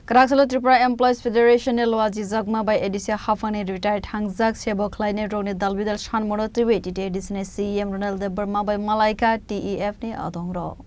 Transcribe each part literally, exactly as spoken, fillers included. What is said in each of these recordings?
Kwraksalo Tripura Employees Federation ni luajijakma bai A D C haphangni retired thangjak sebo khlainai rokni dalbidal sanmano twiwi T T A D C ni C E M Ronald Debbarma bai malaikha T E F ni adongrok.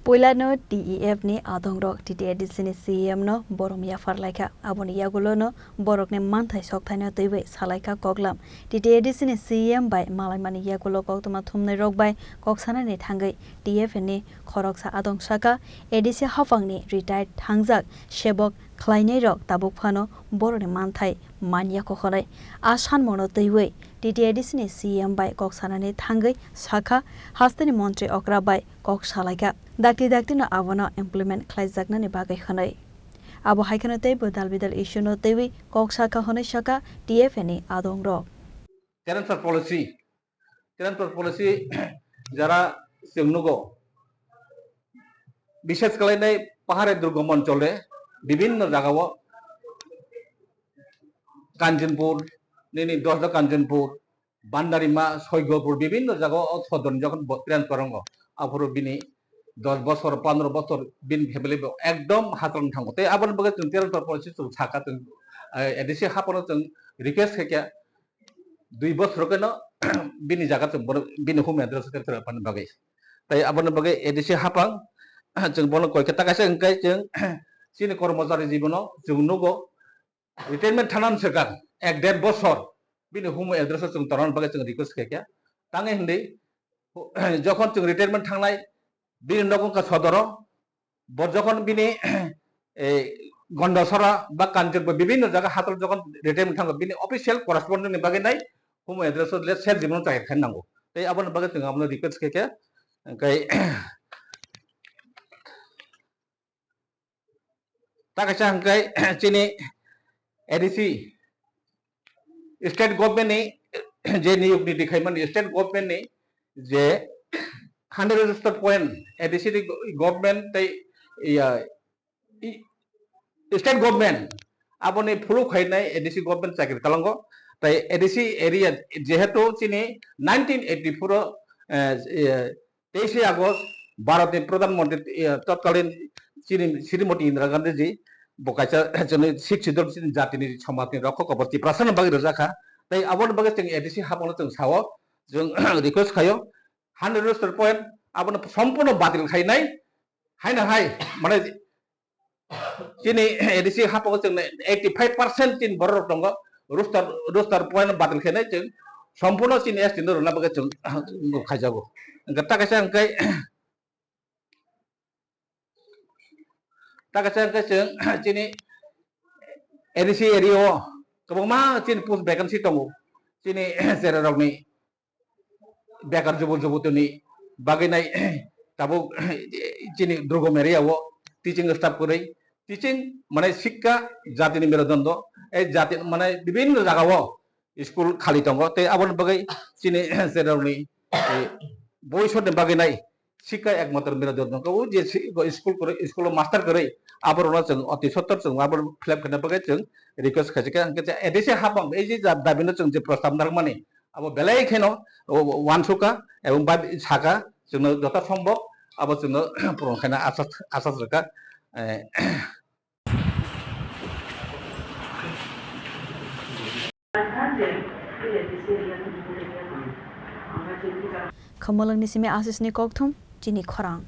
Puilano T E F ni adongrok T T A D C ni C E M no borom yaphar laikha. Aboni yagulono borokni manthai sokthaino twiwi salaikha koklam. T T A D C ni C E M bai malaimani yagulo koktwma thumnairok bai kok sanani thangwi T F N ni khoroksa adong saka A D C haphangni retired thangjak sebok khlainairok tabuk phano borokni manthai manya kok hwnwi. A sanmano twiwi T T A D C ni C E M bai kok sanani thangwi sakha, hasteni montri okra bai kok salaikha, dakti daktino abono implement khlaijaknani bagwi hwnwi. Abo hai kheno teibo dalbidal issue no twiwi kok sakha hwnwi sakha T F N ni adongrok. Transfer policy, transfer policy jara chwng nugo, bishes khlainai pahare durgom onchole bibhinno jagao Kanchanpur, nini dosda Kanchanpur, Bandarima, Soigopur, bibhinno jagao o sodorni jokhon bo-, transfer wngo, aphuru bini dos bosor, pondro bosor bini family bo ekdom hakrang thango. Tei aboni bagwi chwng transfer policy chwng sakha, chwng, eh, A D C haphano chwng request khaikha, dui bosor keno bini jaga chwng bono, bini home address o transfer apani bagwi. Tei aboni bagwi A D C haphang chwng bono koi khe ta kaisa hwnkhe chwng chini kormochari jibono chwng nugo, retirement thangnani swkang ek der bosor bini home address o chwng torna bagwi chwng request khaikha. Tangwi hwnwi, jokhon chwng retirement thangnai, bini nogo wngkha sodoro, bo jokhon bini, eh, Gondasora ba Kanchanpur bibhinno jaga hator jokhon retirement thango, bini official correspondent ni bagwi nai home address o le ser jibon chai khaina nango. Tei aboni bagwi chwng abono request khaikha, hwnkhe ta kaisa hwnkhe chini A D C state government ni je niyok niti khaimani state government ni je hundred register point A D C ni government tei, iya, i-, state government aboni phuluk khainai A D C government chakri talango. Tai A D C area jehetu chini nineteen eighty-four o, eh, eh, teishe August Bharat ni Pradhan Mantri, eh, totkalin chini Srimati Indira Gandhi ji bo kaisa chini Sixth Schedule chini jatini somajni rokhok kobor Tiprasa ni bagwi rwjak kha. Tai aboni bagwi chwng A D C haphangno chwng sao, chwng request khaio, hundred register point abono sompurno batil khainai, haino hai, mane, chini A D C haphangno chwng eighty five percent chini borok rok tongo, roster, roster point batil khainai chwng sompurno chini S T no rwna bagwi chwng khaijago. Hwnkhe ta kaisa hwnkhe, ta kaisa hwnkhe chwng chini A D C area o kwbangma chini post vacancy tongo, chini cherai rokni bekar jubo jubotini bagwi nai tabuk chini durgom area o teaching staff kwrwi, teaching mane sikka jatini merudondo, ei jati mane bibhinno jaga o school khali tongo, tei aboni bagwi chini cherai rokni, eh, boisoni bagwi nai sikka ekmatro merudondo. O je si-, school kwrwi, school o master kwrwi, aborokno chwng oti sottor chwng abo fill up khaina bagwi chwng request khaijak kha. Hwnkhe A D C haphang ei je ja dabi no chwng je prostab narwkmani, abo belai kheno uansukha ebong bai sakha, chwngno joto sombhob abo chwngno puron khaina asas, asas rwkha. Eh, Khumulwngni simi Asisni kokthum, chini khorang.